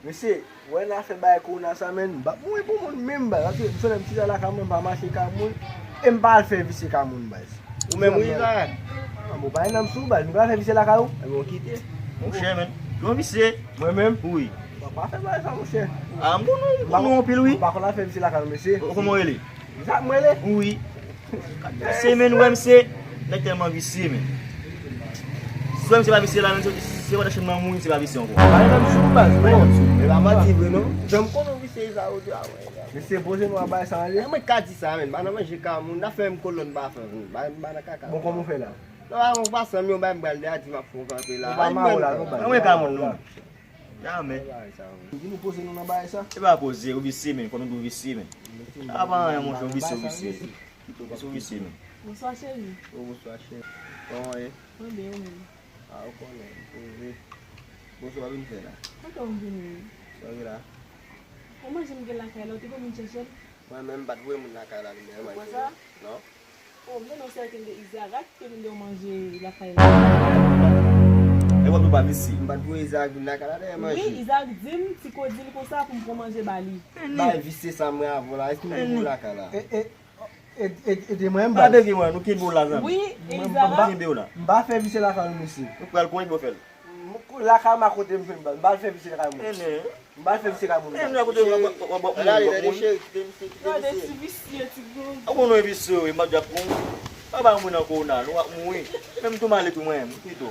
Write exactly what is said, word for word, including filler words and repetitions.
Mesye, wè n a fè bagay kowona sa, menn, m p ap mouri pou moun menm, baz. Paske m sonje m chita lakay mwen, m pa mache kay moun, e m pa al fè visye kay moun, baz. Ou menm, wi, Izarak? An, bon, pa gen nanm sou, baz. M pral fè visye lakay ou? Ebyen, w kite. Monchè, menn. Yon visye. Mwen menm? Wi. Bon, pa fè bagay sa, monchè. A, m konn ou, m konn ou anpil, wi. M pa konn al fè visye lakay nou, mesye. Kòman w rele? Izarak, mwen rele? Wi. Se, menn, wè, misye, nèg tèlman visye, menn. Si w wè misye pa visye la, menn, se, se pandan chenn nan mouri, misye pa visye ankò. Pa gen nanm sou, baz. Pa gen nanm sou. E pa manti vre, non. Jan m konnen w visye, Izarak, ou di a, wè. Mesye, poze nou a bay sa ale. E mwen ka di sa, menn. Pa nan manje kay moun, n a fè menm kolòn pa fè, menn. Ba, ba nan kaka. Bon, kòman w fè la? Non, a, mwen pase m yon bay, m pral de a di m ap fè yon kanpe la. Ou pa mare w la, non, baz. Mwen ka moun, non. Jamè. Di nou poze nou nan bagay sa. E pa poze, ou visye, menn. Fò nou di w visye, menn. A pa anyen, monchè, ou visye, ou visye. Ou visye, ou visye, menn. Bonswa, cheri. O, bonswa, cheri. Kòman w ye? Mwen byen, ou menm? A, ou konnen, m poze. Bonswa, w ap vin fè la? Kote w vin ye? Sa w gen la? Yon manje m gen lakay la, ou te konn vin chèche l? Mwen menm, m pa t voye moun lakay la, li menm. Ou kwè sa? Non. O, m tande yon sèten de Izarak ki te vin de yon manje lakay li. E w ap di w pa visye? M pa t voye Izarak vin lakay la dèyè manje. Wi, Izarak di m, Tiko di l konsa pou m pran manje ba li. Bay visye sa mwen avè w la, èske m te voye w lakay la? E, e, e, e, ede mwen, m pa. Pa devye mwen, nou kenbe w la, zanmi. Wi, e Izarak. M pa fè visye lakay nou, mesye. Nou pral konnen pou fè l. M, lakay m a kote m fè l, m pa, m pa fè visye lakay moun. Ennen. M pa fè visye lakay moun. Ennen, kote w ap, w ap, w ap mouri, w ap mouri. Gade ti visye, ti granmoun. A, bon, nou visye, wi, m ap di ap pran. Pa ba moun nan kowona, nou ap mouri. Menm tou m ale tou mwen, m pito.